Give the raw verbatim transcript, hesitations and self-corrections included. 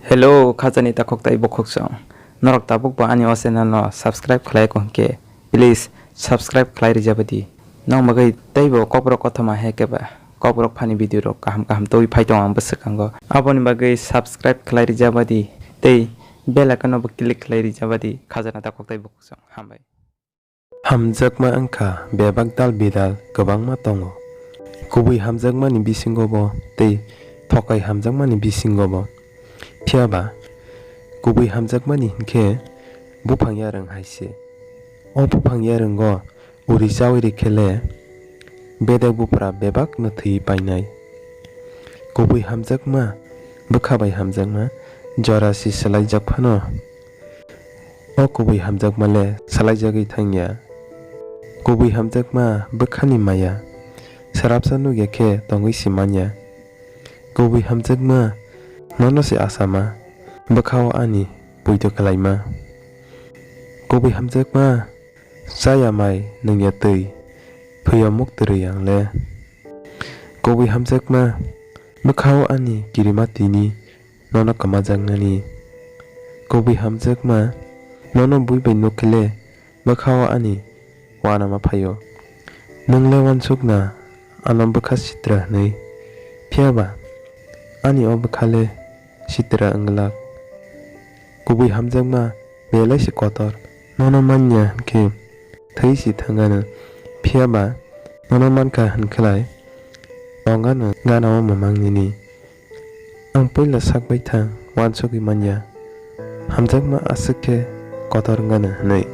Hello, khajani takhuk tei bukhuksong. Norok tabuk bo ani o channel no subscribe khlai ko hwnkhe, please subscribe khlai rijabadi. Nong bagwi teibo kokborok kothoma hai khe ba kokborok phani video rok kaham kaham twi phai tongo ang bwswkango. Aboni bagwi subscribe khlai rijabadi tei bell icon no bo click khlai rijabadi khajana takhuk tei bukhuksong. Hambai. Hamjakma wngkha bebak dal bidal kwbangma tongo. Kubui hamjakmani bisingo bo tei thokai hamjakmani bisingo bo. Phiya ba kubui hamjakmani hinkhe buphang yarwng hai se. O buphang yarwngo uri chaui rikhe le bedek buphra bebak no thwi painai. Kubui hamjakma bwkha bai hamjakma jora si swlaijak phano. O kubui hamjakma le swlaijagwi thangya. Kubui hamjakma bwkhani maya swrapsa nukya khe tongwi si manya. Kubui hamjakma nono se asama bwkhao ani poito khlaima. Kubui hamjakma chaya mai nungya twi thwiya muk twrwi ang le. Kubui hamjakma bwkhao ani kirima tini nono kwmajaknani. Kubui hamjakma nono bui bai nukhe le bwkhao ani uanama phaio. Nwng le uansukna ano bwkha sitra hwnwi, phiya ba ani o bwkha le sitra wng glak. Kubui hamjakma belai se kotor, nono manya hwnkhe thwi si thangano, phiya ba nono mankha hwnkhlai tongano gana o mamang nini. Ang puila sak baithang uansugwi manya, hamjakma aswk khe kotor wngano hwnwi.